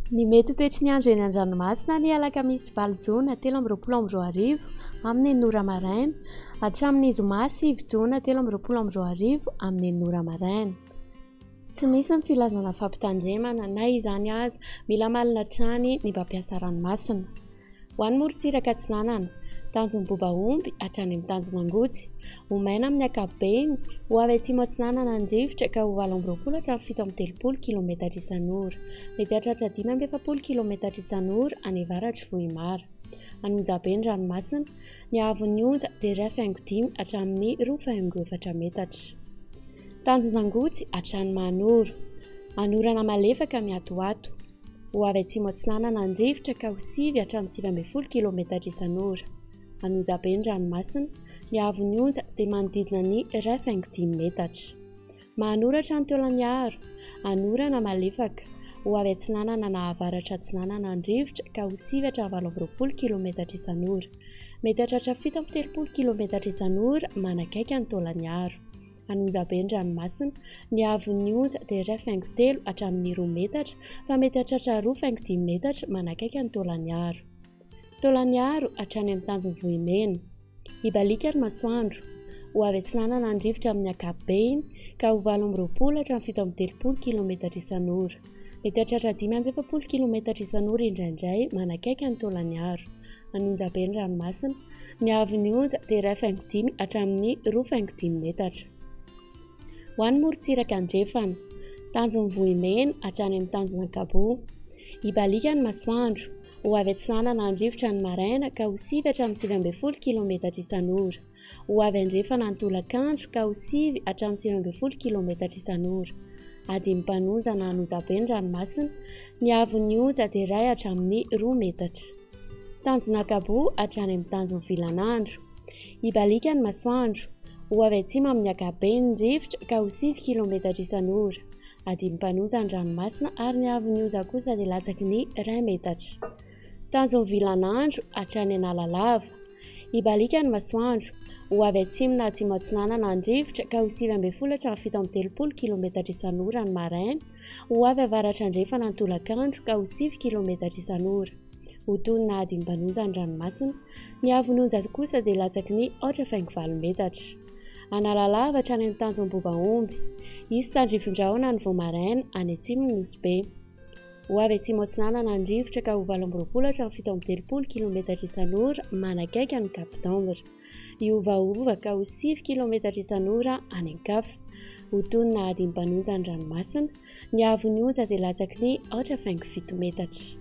Ny mety ho toetry ny andro eny an-dranomasina ny alakamisy 8 jona 2023 amin'ny enina ora maraina hatramin'ny zoma 9 jona 2023 amin'ny enina ora maraina. Tsy misy ny filazana fampitandremana na izany aza mila malina hatrany ny mpampiasa ranomasina. Ho an'ny morontsiraka atsinanana, tanjon'i Bobaomby hatrany amin'ny tanjon'Angotsy. Ho maina amin'ny ankapobeny, ho avy atsimo atsinanana ny rivotra ka ho 28 hatramin'ny 37 kilometatra isan'ora. Mety hahatratra 45 kilometatra isan'ora any avaratr'i Vohimara. An'Onjabe ny ranomasina, ny haavon'ny onja dia 1,5 hatramin'ny 2,4 metatra. Tanjon'Angotsy hatrany Mahanoro. Hanorana malefaka miatoato. Ho avy atsimo atsinanana ny rivotra ka ho 9 hatramin'ny 19 kilometatra isan'ora. An'Onjabe ny ranomasina, ny haavon'ny onja dia manodidina ny 1,5 metatra. Mahanoratra ny Taolagnaro, hanorana malefaka. Ho avy atsinanana na avaratra atsinanana ny rivotra ka ho 9 hatramin'ny 28 kilometatra isan'ora. Mety hahatratra 37 kilometatra isan'ora manakaiky an'i Taolagnaro. An'Onjabe ny ranomasina. Ny haavon'ny onja dia 1,3 hatramin'ny 2 metatra fa mety hahatratra 2,5 metatra manakaiky an'i Taolagnaro. Taolagnaro hatrany amin'ny tanjon'i Vohimena. Hibaliaka ny masoandro. Ho avy atsinanana ny rivotra amin'ny ankapobeny ka ho 28 hatramin'ny 37 kilometatra isan'ora. Mety hahatratra 45 kilometatra isan'ora indraindray manakaiky an'i Taolagnaro. An'Onjabe ny ranomasina. Ny haavon'ny onja dia 1,5 hatramin'ny 2,5 metatra. Ho an'ny morontsiraka andrefana, tanjon'ny Vohimena hatrany amin'ny tanjon'Ankaboa. Hibaliaka ny masoandro. Ho avy atsinanana handrivotra ny maraina ka ho 9 hatramin'ny 19 kilometatra isan'ora. Ho avy andrefana ny tolakandro ka ho 9 hatramin'ny 19 kilometatra isan'ora. Adin'ny mpanonja na an'Onjabe ny ranomasina. Ny haavon'ny onja dia 1 hatramin'ny 2 metatra. Tanjon'Ankaboa hatrany amin'ny tanjon'ny Vilanandro. Hibaliaka ny masoandro. Ho avy atsimo amin'ny ankapobeny ny rivotra ka ho 9 kilometatra isan'ora. Adin'ny mpanonja ny ranomasina ary ny haavon'ny onja kosa dia latsaky ny 1 metatra. Tanjon'ny Vilanandro hatrany Analalava. Hibaliaka ny masoandro. Ho avy atsimo na atsimo atsinanana ny rivotra ka ho 19 hatramin'ny 37 kilometatra isan'ora ny maraina. Ho avy avaratra andrefana ny tolakandro ka ho 9 kilometatra isan'ora. Ho toy ny nahadim-panonja ny ranomasina. Ny haavon'ny onja kosa dia latsaky ny 4,8 metatra. Analalava hatrany amin'ny tanjom-bobaomby. Hisy tandrifin-drahona ny vao maraina any atsimon'ny Nosy Be. Ho avy atsimo atsinanana ny rivotra ka ho 28 hatramin'ny 37 kilometatra isan'ora manakaiky an'i Cap d'Ambre. Hiovaova ka ho 9 kilometatra isan'ora any an-kafa. Ho toy ny nahadim-panonja ny ranomasina. Ny haavon'ny onja dia latsaky ny 4,7 metatra.